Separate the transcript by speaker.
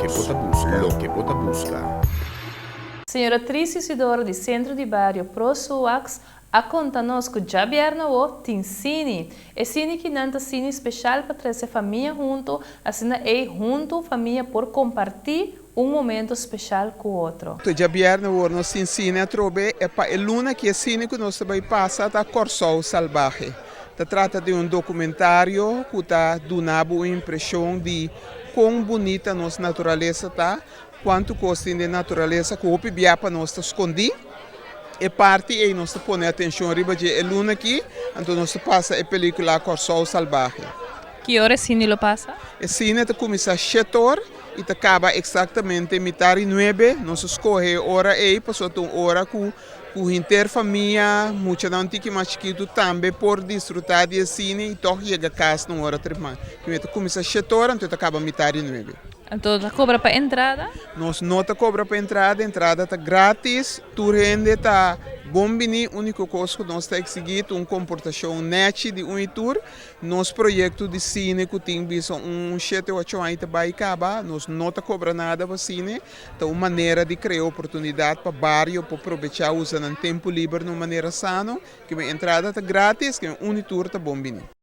Speaker 1: Loke bo ta buska. Loke bo ta buska.
Speaker 2: Señora Tricia Isidoro di Sentro di Bario Pro Souax a konta nos ku djabièrnè awo tin sini. E sini kinan ta sini speshal pa trese famia huntu, asina ei huntu famia por kompartí un momento speshal ku otro.
Speaker 3: Te djabièrnè awor nos tin sine atrobe e pa e luna ki e sine ku nos ta bai pasa ta Kòrsou Salbahe. Ta trata di un dokumentario ku ta duna bo un impreshon di kon bunita nos naturalesa ta, kuantu kos tin den naturalesa ku hopi bia pa nos ta skondí. E parti ei nos ta pone atenshon riba dje e luna aki, anto nos ta pasa e pelikula Kòrsou Salbahe.
Speaker 2: Ki ora e sine lo pasa?
Speaker 3: E sine ta kuminsá shet or i ta kaba eksaktamente mitar i nuebe. Nos a skohe e ora ei pasobra ta un ora ku ku henter famia, muchanan tiki mas chikitu tambe por disfrutá di e sine i tòg yega kas na un ora trempan. Kimen ta kuminsá shet or anto ta kaba mitar i nuebe.
Speaker 2: Anto ta kobra pa entrada?
Speaker 3: Nos no ta kobra pa entrada, entrada ta gratis, tur hende ta bon bini, uniko kos ku nos ta eksigí ta un komportashon nèchi di un i tur. Nos proyekto di sine ku tin bisa un shete o ocho aña ta bai kaba, nos no ta kobra nada pa sine, ta un manera di krea oportunidat pa bario por probechá usa nan tempu liber na un manera sano, kimen entrada ta gratis, kimen un i tur ta bon bini.